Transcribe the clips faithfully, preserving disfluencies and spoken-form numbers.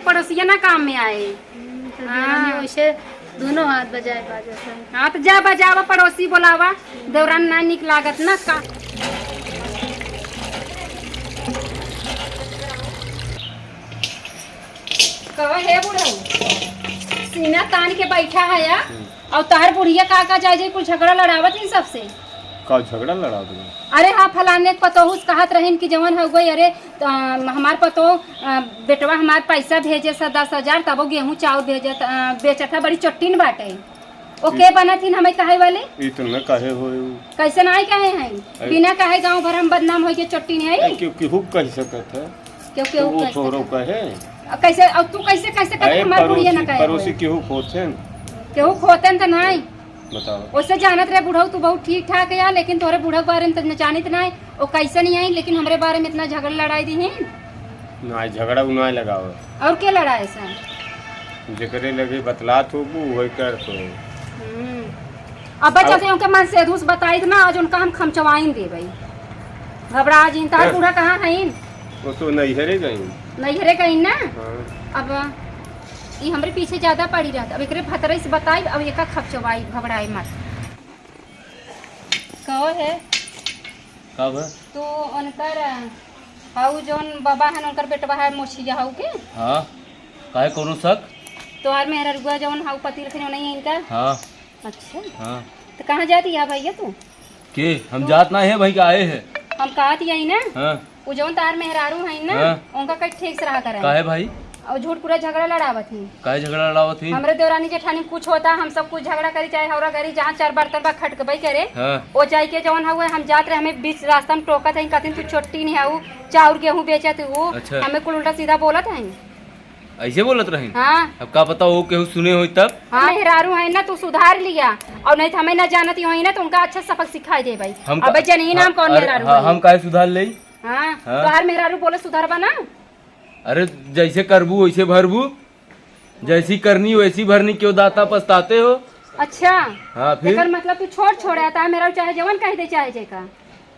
पड़ोसिया ना काम में आए। हम्म, तो हाँ। देवरानी वैसे दोनों हाथ बजाए बाजा सब। हाँ, तो जा बजावा, पड़ोसी बोलावा, देवरान ना निक लागत ना का। कहो हे बुढ़ऊ, सीना तान के बैठा है या? हम्म। और तोहर बुढ़िया का का जाए जाए कुल झगड़ा लड़ावत इन सबसे। का झगड़ा लड़ावत इन? अरे हाँ, फलाने के पतोहू से कहत रहिन कि जवन हो गई, अरे, त, हमार पतोह, अ, बेटवा हमार पैसा भेजे स दस हजार, तबो गेहूं चाउर भेजत, अ, बेचत है, बड़ी चोट्टिन बाटे। ओ के बनत हिन हमें कहे वाले? ई तो न कहे हो। कैसे नाई कहे हैं? अरे। बिना कहे गाँव भर हम बदनाम होइके चोट्टिन है। ए, केहू, केहू कह सकत है। केहू, केहू तो वो कह छोरो सकत है। कहे। अब कैसे, अब तू कैसे, कैसे कहत अरे, हमार बुढ़िया न पड़ोसी, कहे पड़ोसी होए? केहू खोते हैं। केहू खोते हैं तो नाई। बताओ। ओसे जानत रहे बुढ़ऊ, तू बहुत ठीक ठाक है यार, लेकिन तोरे बुढ़ऊ के बारे में तो न जानित ना है, वो कैसे नहीं आई, लेकिन हमरे बारे में इतना झगड़ा लड़ाई दी है। ना, झगड़ा उ ना लगावे। और के लड़ाए सा? जेकरे लगे बतलात हो, वो वही करत हो। हम्म। अब बच्चा अब से उनके मन से धूस बताई ना, आज उनका हम खमचवाइन देबई। घबरा जिन, तार हैं? बूढ़ा कहाँ हईन? वो तो नैहरे गईन। नैहरे गईन ना? हाँ। अब ई हमरे पीछे ज्यादा पड़ी रहत। अब एकरे भतरे से बताई, अब एका खपचवाई, घबराई मत। कहो है? का बा? तू उनकर, हाउ जौन बाबा हन, उनकर बेटवा है मोछिया हाउ के? हाँ। काहे, कोनो शक? तोहार मेहररुआ जौन हाउ पति रखने नहीं है इनका? हाँ। अच्छा। हाँ। तो कहाँ जाती है भैया तू? के? हम तू जात ना है भाई, का आए है। हम कहत यही ना। हाँ। उ जौन तार मेहरारू है ना, हाँ। उनका कहीं ठीक से रहा करे। काहे भाई? और झूठ पूरा झगड़ा लड़ावत ही। काहे झगड़ा लड़ावत ही? हमरे देवरानी जेठानी कुछ होता, हम सब कुछ झगड़ा करी, चाहे हौरा करी, जहाँ चार बर्तन बा खटकबई करे। हाँ। ओ जाई के जौन हुए, हम जात रहे, हमें बीच रास्ता में टोकत है, कहतीन, "तू चोट्टी नहीं है, उ चाउर गेहूं बेचत हूँ।" अच्छा। हमें कुल उल्टा सीधा बोलत है। ऐसे बोलत रही? हाँ। अब का पता वो केहू सुने होई तब? हाँ, मेहरारू है ना, तू सुधार लिया, और नहीं तो हमें ना जानती होई ना, तो उनका अच्छा सबक सिखाई दे भाई। हम अब का-, जनी नाम हाँ, कौन अरे, मेहरारू हाँ, है? हम काहे सुधार लेई? हाँ, हाँ। तोहार मेहरारू बोले सुधारबा ना? अरे, जैसे करबू वैसे भरबू, जैसी करनी वैसी भरनी, क्यों दाता पछताते हो? अच्छा। हाँ, फिर? एकर मतलब तू छोड़ छोड़े आता है, मेहरारू चाहे जवन कह दे चाहे जेका।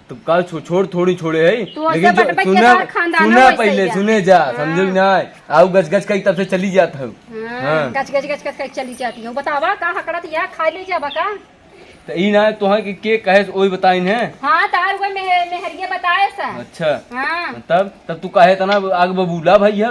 तो का छो-, छोड़ थोड़ी छोड़े है, तू लेकिन ऐसे जो, बटबट के सुना, तोहर खानदान सुना वैसे पहले, ही है। सुने जा, हाँ। समझे ना? आउ गच गच कही तब से चली जात हूँ। हाँ, हाँ। गच गच गच गच कही चली जाती हूँ। बतावा का हकड़त या खा ले जाबा का? तो ई ना तोहा के, के कहे से ओई बताइन है। हाँ, तार कोई मेह-, मेहरिया बताए सा। अच्छा। हाँ। तब, तब तू काहे इतना आग बबूला भाई है?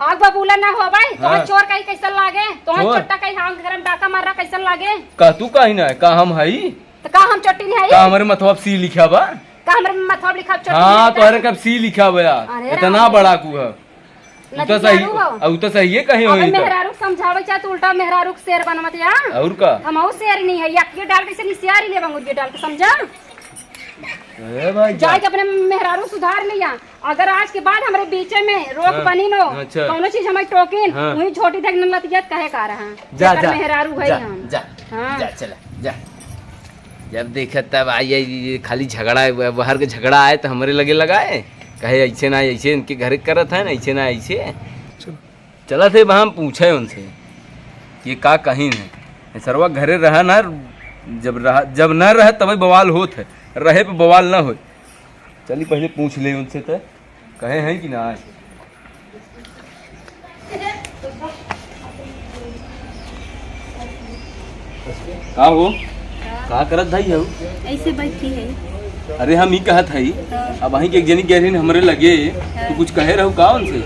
आग बबूला ना हो भाई, तोहर हाँ। चोर कहीं कैसन लागे? तोहर चोर? चोट्टा कहीं हाँ घर में डाका मार रहा कैसन लागे? का तू काहे ना है? का हम हई? तो का हम चोट्टी नहीं हई? का हमरे मथवा पे सी लिखा बा? का हमरे मथवा पे लिखा चोट्टी हाँ, नहीं है? तोहरे कब सी लिखा बा यार? अरे इतना राम। बड़ा कू है। उ तो सही, नदी झाड़ू हो। उ तो सही है कहीं अबे होई तो। मेहरारू के समझावे चाहे तो उल्टा मेहरारू के शेर बनवत या। और का? हम और शेर नहीं है, या ये डाल के से निसियारी ले बंगुर ये डाल के समझा? ए भाई जाए जा। के अपने मेहरारू सुधार लिया। अगर आज के बाद हमरे बीचे में रोक हाँ, बनी नो, अच्छा। कौनो चीज हमारी टोकिन, हाँ। वही छोटी देख न लतियत कहे का रहा। जा, जेकर जा, मेहरारू है जा, हम। जा, हाँ। जा, चला, जा। जब देखे तब आई, आई, ये खाली झगड़ा है, ब-, बाहर के झगड़ा आए तो हमरे लगे लगाए, कहे ऐसे ना ऐसे इनके घरे करत है ना, ऐसे ना ऐसे। चलो। चला थे वहाँ हम पूछे उनसे, ये का कहीं है? ये सरवा घरे रहा ना, जब रहा, जब ना रहे तब बवाल होत है, रहे पे बवाल ना होत। चली पहले पूछ ले उनसे तो, कहे हैं कि ना आए? का हो? का करत धाई हऊ? ऐसे बैठी है। अरे हम ई कहत हई, हाँ। अब अहीं के एक जनी गैरिन हमरे लगे, हाँ। तू कुछ कहे रहू का उनसे?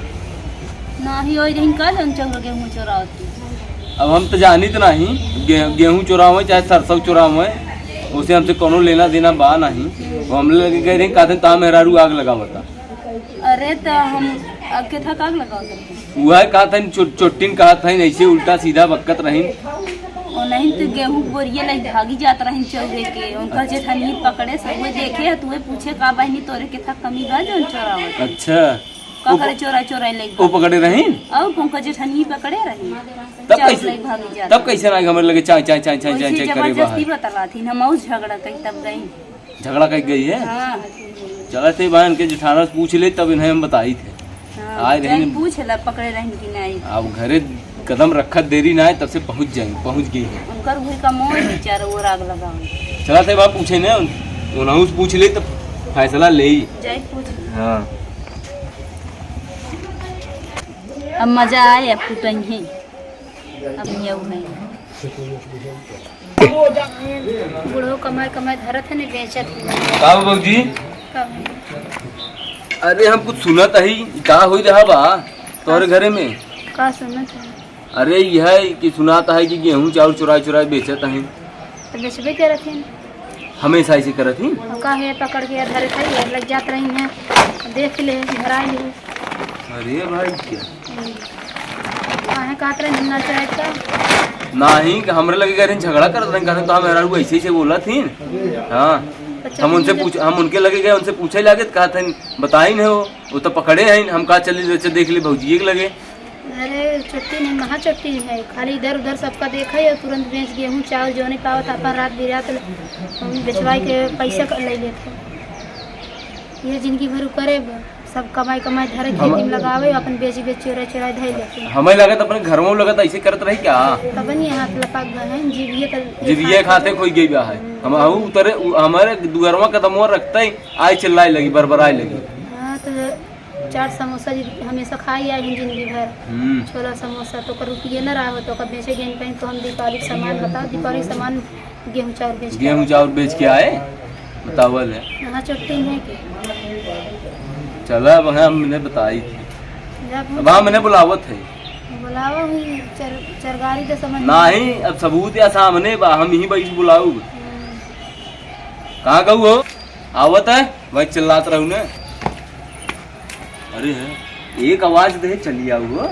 नाही, ओई रहिन का जौन चौरा गेहूं चोरावत थी। अब हम तो जानित नाही, गे-, गेहूं चोरावे चाहे सरसों चोरावे, उसे हमसे कोनो लेना देना बा नाही। वो हमरे लगे गए रही, कहते ता मेहरारू आग लगावता। अरे, त हम अब के था काग लगावत रहे? उहे कहत हन, चो-, चोट्टिन कहत हन, ऐसे उल्टा सीधा बकत रहिन। ओ नहीं, तो गेहूं के बोरिया लई भागी जात रहिन चौरे के। उनका जेठनिया पकड़े, सब उहे देखे, तो उहे पूछे, "का बहिनी, तोरे के था कमी बा जौन चोरावत?" अच्छा। का ओ करे प-, चोरा चोरा ले ओ पकड़े रहिन? और उनका जेठनिया पकड़े रहिन। तब चाउर कैसे, लई भागी जात तब रहिन। कैसे ना हमरे लगे चाय, चाय, चाय, चाय, चाय, वैसे चाय करे जबरदस्ती बाहर? बतलात ही, हम और झगड़ा करी तब गई। झगड़ा कइ गई है? हाँ। चलत ही बहन के जेठाना से पूछ ले, तब इन्हें हम बताई थे। हाँ, आए रहे जाए न। पूछ ला, पकड़े रहन कि नहीं। अब घरे कदम रखत देरी ना है, तब से पहुँच जाए, पहुँच गई है। उनकर वही का मोह है, चारों ओर आग लगावे। चलत ही बा पूछे ने, उन-, उन्हों से पूछ ले, तब फैसला ले ही। जाए पूछ। हाँ। अब मजा आए, अब कुटइहें, अब नियऊ है। बूढ़ो कमाए कमाए धरत है, ने बेचत है। का हो बाबूजी? का हो? अरे, हम कुछ सुनत हई, का होई रहा बा तोहरे घरे में? का सुनत है? अरे, यह कि सुनात है कि गेहूं चाउर चुराए चुराए बेचत हैं। तो बेचबे करत हैं। हमेशा ऐसे करत ही? और का है, पकड़ के धरे थे, ये लग जात रही हैं, देख ले, धराई ले। अरे भाई, क्या? काहे कहत रहे, हम ना चाहे का? नाही, कि हमरे लगे गए रहे, झगड़ा करत रहे, कहते तो हम मेहरारू ऐसे ऐसे बोलत ही। हाँ, तो हम उनसे चलिए। पूछ, हम उनके लगे गए, उनसे पूछे लागे, तो कहत हैं, बताई नहीं हो, वो तो पकड़े हैं, हम कहा चली, अच्छा देख ले भौजी के लगे। अरे, चोट्टी नहीं, महा चोट्टी है, खाली इधर उधर सबका देखा है और तुरंत बेच गेहूं चाउर जो नहीं पावत, अपन रात बिरात ल-, बेचवाई के पैसा क-, ले लेत है। ये जिंदगी भर उ करे बा, सब कमाई कमाई धरे, हम खेती में लगावे, अपन बेची बेची चोराई चोराई धरे लेते हैं। हमें लगत अपने घर में लगत ऐसे करत रही क्या? तब नहीं हाथ लपक गए हैं, जीविए कर जीविए खाते कोई गई बा है। हम आहू उतरे, उ-, हमारे दुअरवा कदमवा रखते ही आए चिल्लाए लगी, बरबराए लगी। हाँ, तो चाट समोसा जी हमेशा खाई आई हैं जिंदगी भर। हम्म। छोला समोसा तो ओकर रुपये न रहा हो, तो ओकर बेचे गए कहीं तो हम दीपावली के सामान बताओ, दीपावली के सामान गेहूं चाउर बेच के गेहूं चाउर बेच के आए, बतावल है। यहाँ चोट्टी है कि? चला, अब हमने बताई थी। जब हम अब हमने बुलावत है। बुलावा हुई चर-, चरगारी तो समझ नहीं, अब सबूत या सामने बा, हम ही बैठ बुलाऊ। हम्म। कहाँ कहू हो? आवत है, वही चिल्लात रहू ने। अरे है, एक आवाज दे, चली आऊ हो।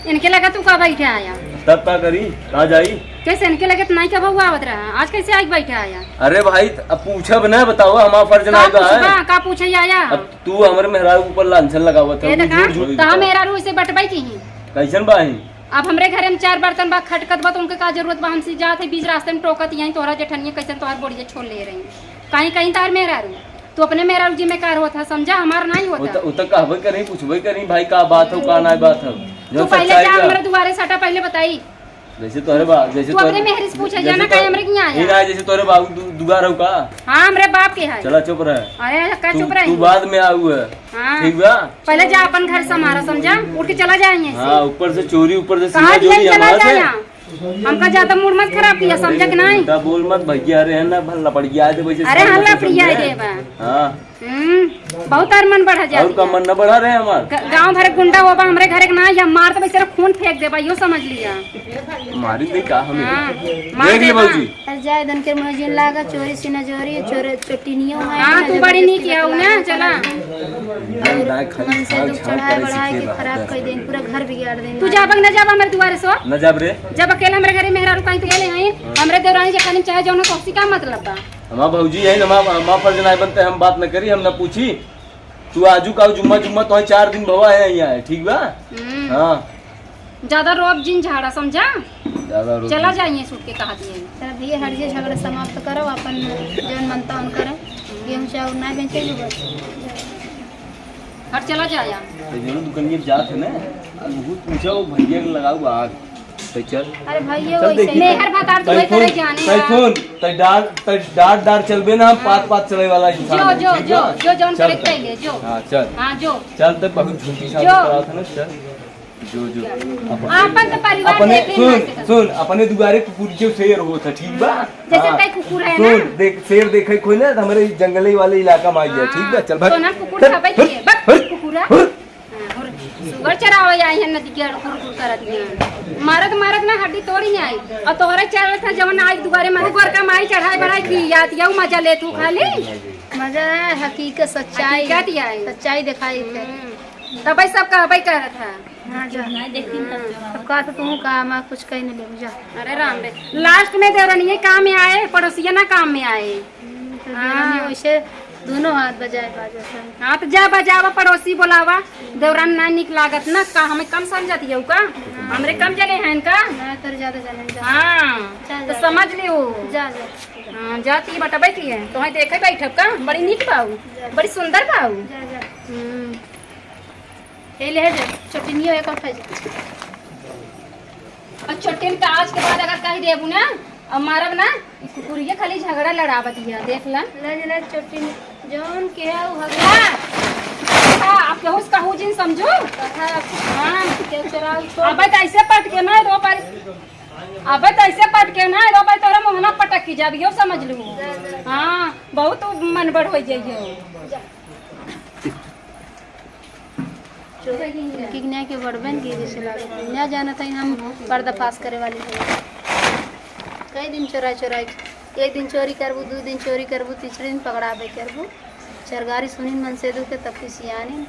इनके लगा तू का बैठे आया? तब का करी, कहाँ जाई? कैसे इनके लगे तो नहीं कब हुआ आवत रहा, आज कैसे आके बैठे आया? अरे भाई, अब पूछब ना, बताओ, हमारा फर्ज का नहीं का है? पूछबा? का पूछे आया? अब तू हमरे मेहरारू ऊपर लांछन लगावत है, ए, तो झूठ का? झूठ तो हम बोलता। मेहरारू इसे बटबै की ही। कैसन बा ही? अब हमरे घरे में चार बर्तन बा, खटकत बा, तो उनके का जरूरत बा? हमसे जात है बीच रास्ते में टोकत, यहीं तोहरा जेठनिया कैसे तोहार बोरिया छोड़ ले रही, कहीं कहीं तार मेहरारू। तू अपने मेहरारू जिम्मेदार होत है, समझा, हमार नहीं होता। वो तो, वो तो कहबे करी, पूछबे करी, भाई का बात हो, का नाई बात हो, तू जो पहले सच्चाई जा, का। हमरे दुआरे सटा, पहले बताई। जैसे तोहरे बा-, जैसे तू तोहरे, अपने मेहरी से पूछे जैसे जाना, तो-, काहे हमरे के यहाँ आया? ये ना, जैसे तोहरे बाबू दु-, दुआर हो का? हाँ, हमरे बाप के है। चला, चुप रहे। अरे, का तू, चुप रहे? तू बाद में आऊ है। हाँ। ठीक बा? पहले जा अपन घर संभारा, समझा? उठ के चला जाए यहाँ से। हाँ, ऊपर से चोरी, ऊपर से कहाँ सीना दिया चोरी चला हमारा से। जाए यहाँ? हमका ज्यादा मूड मत खराब किया, समझा कि नहीं? उल्टा बोल मत भैया, अरे है ना, भल लपड़िया दे वैसे अरे हाँ, सामने से लपड़िया समझा। दे बा। हाँ। हम्म, बहुत तार मन बढ़ा जात और का है। मन न बढ़ा रहे हमार? ग-, गाँव भर के गुंडा होबा, हमरे घरे के ना, या मार तो बेचारा खून फेंक देबा, यो समझ लिया। मारी दे का हमें? हाँ, मार देख ले देबा। बाबूजी। अरे जाए दन के मुझे जिन लागा, चोरी से न जोरी, चोरी चोटिनियों है हाँ, ना, तू बड़ी जबरदस्ती नीक है, बतला ना, के चला। करा दे। और दाई खाली मन से छाल दुख छाल चढ़ाए करे बढ़ाए सीखे के बा, खराब दस कर देन, बजे। पूरा घर बिगाड़ देन। तू जाबक न जाबा हमरे दुआरे से? न जाब रे। जब अकेले हमरे घरे मेहरारू कहीं तो गेले हैं, हाँ। हमरे देवरानी जेठानी चाहे जौन हो, तो उससे का मतलब बा? हमार भौजी है, हमार, हमार फर्ज ना बनते, हम बात न करी, हम न पूछी। तू आजू का जुम्मा, जुम्मा तो है, चार दिन भवा है यहाँ है, ठीक बा? हम्म। हाँ। ज्यादा रोब जिन झाड़ा, समझा? ज्यादा रोब चला जिन। जाइए सूट के कहा दिए। चला भैया, हट जे झगड़ा समाप्त करो, अपन जौन मनता उन करो। गेहूं चाउर ना बेचे जो बस। हट चला जाया। तो दोनों दुकान ये जात है ना, अब वो पूछा वो भैया के लगाऊ आग। तो चल। अरे भैया, चल वैसे देखी। मेहर भतार तै तुम्हें फोन, करे जाने तै हैं। फोन, तै डार, तै डार, डार चलबे ना, हम हाँ। पात, पात चले वाला इंसान जो, है, जो, ठीक जो, बा? जो, जौन चल करे तै। तै ले, जो। हाँ, चल। हाँ, जो। चल, तै बहुत झूठी शादी जो। करावत है ना, चल। जो, जो। अपन तो परिवार अपने, देखे सुन, ना से सुन, अपने दुआरे कुकुर के शेर होत है, ठीक बा? जैसे हाँ। तै कुकुर है सुन, ना। देख, शेर देखे कोई ना, तो हमारे जंगली वाले इलाका में आई है, हाँ। ठीक बा? चल, भाग। तो ना कुकुर चल, खपे हट, के, बक, हट, कुकुरा। हट। हाँ, और सुगर चरावे आई है नदी के अड़कुर कुर करत है। मारत मारत ना हड्डी तोड़ी आई। और तोहरे चलत है जवन आज दुबारे मारे गोर का माई चढ़ाई बढ़ाई की याद यऊ मजा ले तू खाली। मजा है, हकीकत सच्चाई। हकीकत ही आई। सच्चाई दिखाई थे। हम्म। तबै सब कहबै करत है। हाँ, जा। हम्म। अब का तो तू का, मैं कुछ कह नहीं ले, जा। अरे राम रे, लास्ट में देवरनिये काम में आए, पड़ोसिया ना काम में आए। हम्म, तो हाँ। देवरानी वैसे दोनों हाथ बजाए बाजो सन। हाँ, तो जा बजावा, पड़ोसी बोलावा, देवरान ना निक लागत ना, का हमें कम समझत हियौ का? हाँ। हमरे कम जने हैं का? ना, तोर ज्यादा जने हैं, जा। हाँ, चल, तो जा। समझ लियो। जा, जा। हाँ, जाती बटबै की है, तोहें देखे बैठब का? बड़ी निक बाऊ, जा, जा। बड़ी सुंदर बाऊ। जा, जा। हम्म। ए ले जा, चटनियो एक खा जा। और छोटे में तो आज के बाद अगर कह देबू ना, और मारब ना, ई कुकुरिया खाली झगड़ा लड़ावत हिया, देख ला। ले, ले, ले, चोटी में जौन के है, वो हगला। हाँ, अब केहू से कहू जिन समझू। हाँ। केहू चोराव छोड़। अबे तो ऐसे पटके ना रो पारी। अबे तो ऐसे पटके ना रो पारी, तोरा मोहना पटक की जाबी, यो समझ लू। हाँ, बहुत मन बड़ हो जाइयो। कि न्याय के बड़बन की जैसे लागत है। न्याय जानत है हम पर्दाफाश करे वाली है। कई दिन चोरा चोरा, एक दिन चोरी करबू, दू दिन चोरी करबू, तीसरे दिन पकड़ाबे करबू। चरगारी सुनिन मनसेदू के तब की सियानी।